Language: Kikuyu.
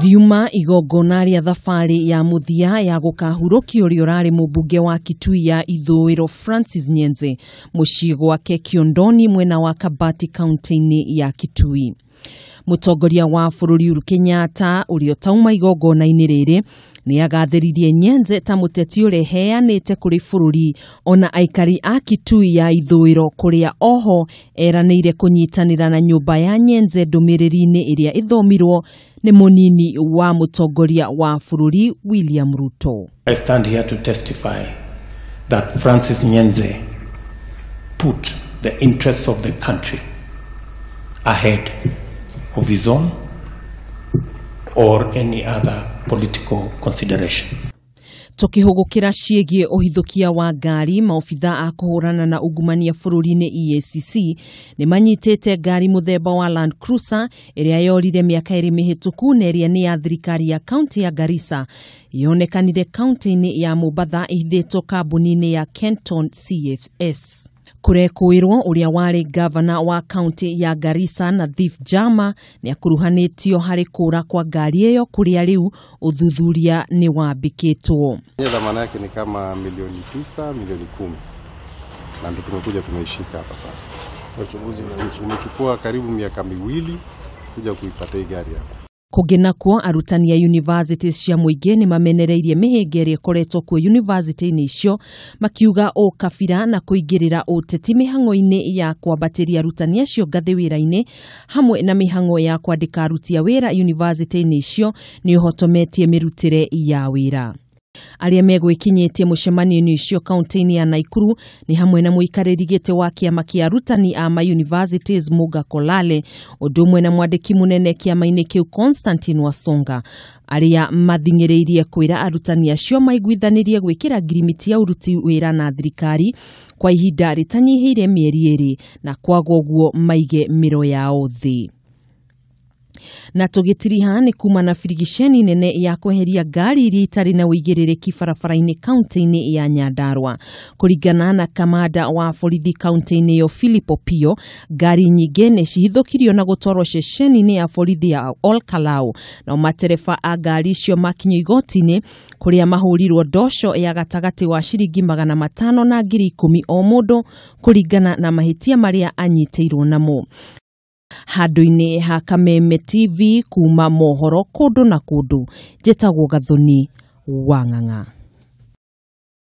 Riuma igongona rĩa thabarĩ ya mũthia ya gũkahurũkio ũrĩa ũrarĩ mũmbunge wa Kitui ya Ithũĩro Francis Nyenze mũciĩ gwake Kiondoni mwena wa Kabati kaunti-inĩ ya Kitui. Mũtongoria wa bũrũri Uhuru Kenyatta ũrĩa ũtauma igongona-inĩ rĩrĩ nĩ agathĩrĩirie Nyenze ta mũteti ũrĩa eheanĩte kũrĩ bũrũri ona aikari a Kitui ya Ithũĩro kũrĩa oho eranĩire kũnyitanĩra na nyũmba ya Nyenze ndũmĩrĩri-inĩ ĩrĩa ĩthomirwo nĩ mũnini wa mũtongoria wa bũrũri William Ruto. I stand here to testify that Francis Nyenze put the interests of the country ahead of his own or any other political consideration. Tukihugukira ciĩgiĩ ũhithũkia wa ngari, maobitha a kũhũrana na ungumania bũrũri-inĩ EACC nĩ manyitĩte ngari mũthemba wa Land Cruiser ĩrĩa yorire mĩaka ĩrĩ mĩhĩtũku na ĩrĩa nĩ ya thirikari ya kaunti ya Garissa. Yonekanire kaunti-inĩ ya Mombatha ĩhithĩtwo kambuni-inĩ ya Kenton CFS. Kũrekũĩrwo ũrĩa warĩ gavana wa kaunti ya Garissa Nathif Jama nĩ akuruhanĩtio harĩ kũra kwa ngari ĩyo kũrĩa rĩu ũthuthuria nĩ wambĩkĩtwo. Dhamana yake ni kama milioni 9, milioni 10, na ndio tumekuja tumeishika hapa sasa. Uchunguzi umechukua karibu miaka 2 kuja kuipata hii gari hapa. Kũngĩ nakuo, arutani a universities cia mũingĩ nĩ mamenereirie mĩhĩnga ĩrĩa ĩkoretwo kuo university-inĩ icio, makiuga ũkabira na kũingĩrĩra ũteti mĩhang'o-inĩ ya kwambatĩria arutani acio ngathĩ wĩra-inĩ hamwe na mĩhang'o ya kwandĩka aruti a wĩra university-inĩ icio nĩ ũhotometie mĩrutĩre ya wĩra. Arĩa megwĩkinyĩtie mũcemanio-inĩ ũcio kaunti-inĩ ya Naikuru nĩ hamwe na mũikarĩri gĩtĩ wa kĩama kĩa arutani a ma universities Muga Kolale, ũndũ ũmwe na mwandĩki mũnene kĩama-inĩ kĩu Constantine Wasonga, arĩa mathing'ĩrĩirie kwĩra arutani acio maiguithanĩrie gwĩkĩra ngirimiti ya ũruti wĩra na thirikari kwa ihinda rĩtanyihĩire mĩeri 2 na kwaga ũguo maige mĩro yao thĩ. Na tũgĩtiriha nĩ kuma na birigiceni nene ya kweheria ngari iria itarĩ na ũigĩrĩrĩki barabara-inĩ kaunti-inĩ ya Nyandarua. Kũringana na kamanda wa borithi kaunti-inĩ ĩyo Philip Opio, ngari nyingĩ nĩ cihithũkirio na gũtwarwo ceceni-inĩ ya borithi ya Olkalau, nao matereba a ngari icio makinyio igoti-inĩ kũrĩa mahũrirwo ndoco ya gatagatĩ wa ciringi 500 na 10,000 o mũndũ kũringana na mahĩtia marĩa anyitĩirwo namo. Handũ-inĩ ha Kameme TV kuma mohoro kũndũ na kũndũ, njĩtagwo Gathoni wa Ng'ang'a.